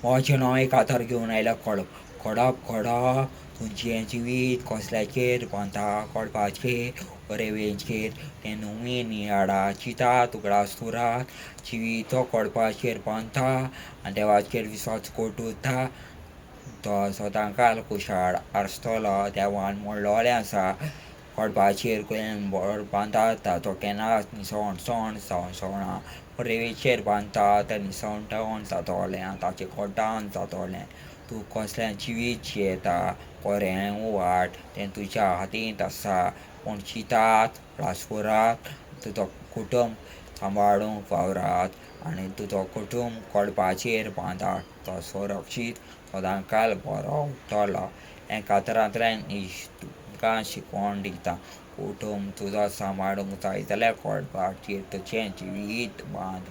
म्हजें नांव एक आदार घेवन आयल्या कोडप कोडप कोडप तुमचें जिवीत कसल्याचेर बांदा कोडपाचेर रेंवेचेर तें नुमी नियाडा चिंतात उगडास दवरात जिवीत कोडपाचेर बांदता आनी देवाचेर विस्वास कोट उरता तो सदांकाल खुशाळ आसतलो देवान म्हणलोलें आसा कोडपाचेर बरो बांदता ताचो केन्नाच निसण सण जावचोना रेंवेचेर बांदता तें निसण जातोलें ताचें कोटान जातोलें तूं कसलें जिवीत जियेता बरें वायट तें तुज्या हातींत आसा पूण चिंतात उगडास तुजो कुटुंब सांबाळूंक वावरात आनी तुजो कुटुंब कोडपाचेर बांदा तो सुरक्षीत सदांकाल बरो उरतलो हें कातरांतल्यान तुमकां शिकवण दिता कुटुंब तुजो सांबाळूंक जाय जाल्यार कोडपाचेर तुजें जिवीत बांद.